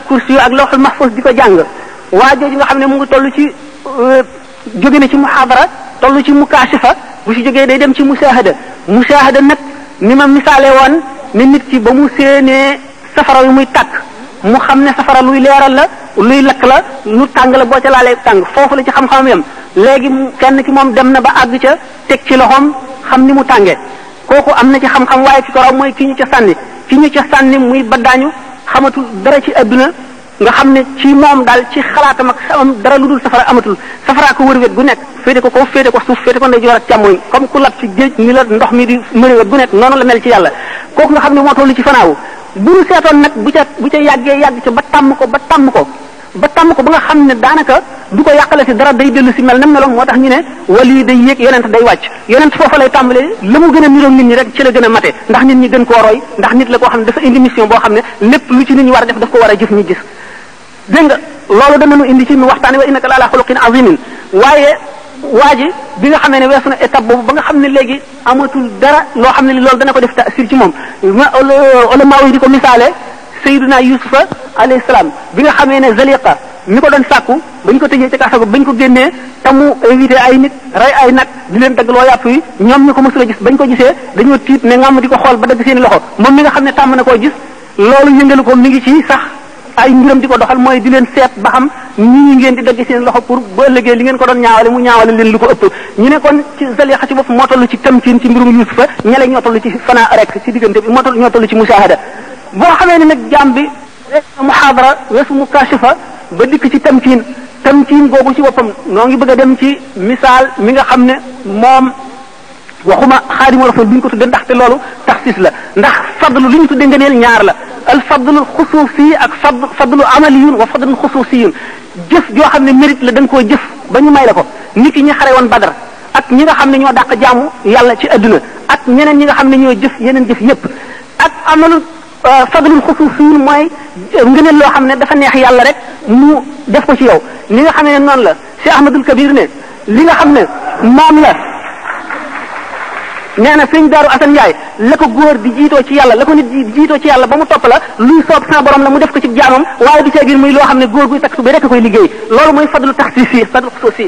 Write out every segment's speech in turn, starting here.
kursi ak lawhul mahfuz di ko jàng waa jooju nga xam ne mu ngi toll ci jóge na ci muhaadara toll ci mukaashifa bu ci jógee day dem ci musaahada nag ni ma misaale woon ni nit ki ba mu séenee safara yu muy tàkk mu xam ne safara luy leeral la luy lakk la lu tàng la boo ca laalee tàng foofu la ci xam-xamam yam léegi kenn ki moom dem na ba àgg ca teg ci loxoom xam ni mu tàngee kooku am na ci xam-xam waaye ci ko raw mooy ki ñu ca sànni muy baddaañu xamatul dara ci adduna nga xam ne ci moom daal ci xalaatam ak am dara lu dul safara amatul safara ko wër wet gu nekk féete ko kaw féete ko suuf féete ko ndeyjoor ak càmmoñ comme ku lab ci géej ni la ndox mi di mëri wet gu nekk noonu la mel ci yàlla kooku nga xam ne moo tollu ci fanaawu bu ñu seetoon nag bu ca yàggee yàgg ca ba tàmm ko ba nga xam ne daanaka du ko yàqale si dara day dellu si mel na meloon moo tax ñu ne wali day yéeg yonent day wàcc yonent foofa lay tàmbalee la mu gën a niroog nit ñi rek ci la gën a mate ndax nit ñi gën koo roy ndax nit la koo xam ne dafa indi mission boo xam ne lépp lu ci nit ñi war a def daf ko war a jëf ñu gis dégg nga loolu danañu indi ci nu waxtaane wa innaka la ala xuluqin azimin waaye waa ji bi nga xamee ne weesu na étape boobu ba nga xam ne léegi amatul dara loo xam ne li loolu dana ko def tasir ci moom ulama yi di ko misaale Sayyiduna Yusufa alayhi salaam bi nga xamee ne Zaliqa mi ko doon sàkku bañ ko tëjee ci kaso ba bañ ko génnee te mu invité ay nit rey ay nag di leen dagg loo yàpp yi ñoom ñu ko mësula gis bañ ko gisee dañoo tiit ne ngam di ko xool ba dagg seeni loxo moom mi nga xam ne tàmm na koo gis loolu yëngalu ko mi ngi ci sax ay mbiram di ko doxal mooy di leen seet ba xam ñii ngeen di dagg seen loxo pour ba ëllëgee li ngeen ko doon ñaawale mu ñaawale leen lu ko ëpp ñu ne kon ci Zaliqa ci bopp moo toll ci tamkiin ci mbirum Yusufa ñele ñoo toll ci fanaa rek ci diggante bi ñoo toll ci musaahada boo xamee ne nag jaam bi muhaadara weesu mukaashifa ba dikk ci tamkiin googu ci boppam noo ngi bëgg a dem ci misaal mi nga xam ne moom waxuma xaadimu rasul bi ñu ko tudde ndaxte loolu taxsis la ndax fadlu li ñu tudde ngëneel ñaar la al fadlu xusuusi ak fadlu amaliyun wa fadlu xusuusiyun jëf joo xam ne mérite la da nga koo jëf ba ñu may la ko nit ki ñi xare woon Badar ak ñi nga xam ne ñoo dàq jaamu yàlla ci adduna ak ñeneen ñi nga xam ne ñoo jëf yeneen jëf yépp ak amalu fadlul xusuusiyun mooy ngëneel loo xam ne dafa neex yàlla rek mu def ko ci yow li nga xam ne noonu la Cheikh Ahmadul Kabir ne li nga xam ne moom la nee na sëñ Daaru Asan Njaay la ko góor di jiitoo ci yàlla la ko nit di jiitoo ci yàlla ba mu topp la luy soob sa borom la mu def ko ci jaamam waaye du ceegin muy loo xam ne góor guy takk bi rek koy liggéey loolu mooy fadlu taxsiis fadlu xusuusi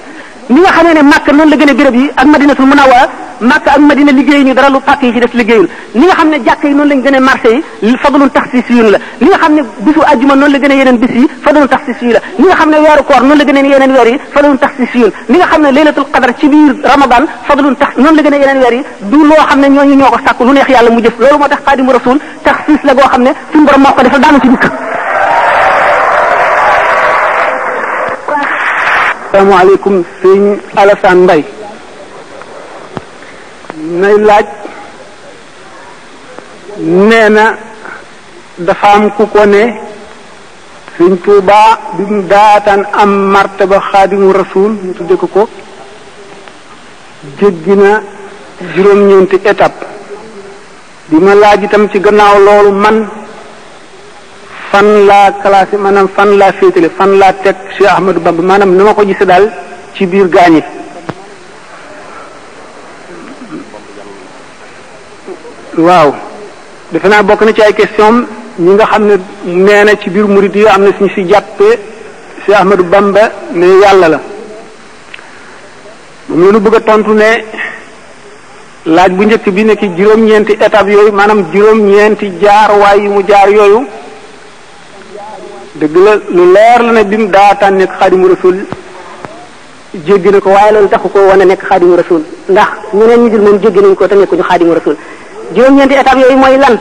ni nga xamee ne Makka noonu la gën a béréb yi ak Madinatul Munawwara Makka ak Madina liggéey ñu dara lu pàkk yi ci def liggéeyul ni nga xam ne jàkk yi noonu lañ gën a marché yi fadlun taxsiisiyun la ni nga xam ne bisu àjjuma noonu la gën a yeneen bis yi fadlun taxsiisiyun la ni nga xam ne weeru koor noonu la gën a yeneen weer yi fadlun taxsiisiyun ni nga xam ne laylatul qadar ci biir Ramadan fadlun tax noonu la gën a yeneen weer yi du loo xam ne ñooñu ñoo ko sàkk lu neex yàlla mu jëf loolu moo tax Xaadimu Rasuul taxsiis la goo xam ne suñu borom moo ko defal daanu ci dikk. asalaamaaleykum sëñ Alassane Mbaye nay laaj nee na dafa am ku ko ne sëñ Tuubaa bi mu daataan am martaba Xaadimu Rasuul ñu tudde ko jéggi na juróom-ñeenti étape bi ma laaj itam ci gannaaw loolu man fan laa classé maanaam fan laa féetale fan laa teg Cheikh Ahmadou Bamba maanaam na ma ko gisee daal ci biir gaañi waaw defe naa bokk na ci ay question ñi nga xam ne nee na ci biir murid yi am na suñu fi jàppee Cheikh Ahmadou Bamba ne yàlla la moom la ñu bëgg a tontu ne laaj bu njëkk bi nekk juróom-ñeenti étape yooyu maanaam juróom-ñeenti jaar waay yu mu jaar yooyu dëgg la lu leer la ne bi mu daataan nekk Xaadimu Rasuul jéggi na ko waaye loolu taxu ko wane nekk Xaadimu Rasul ndax ñeneen ñi dul moom jéggi nañ ko te nekkuñu Xaadimu Rasul juróom-ñeenti étape yooyu mooy lan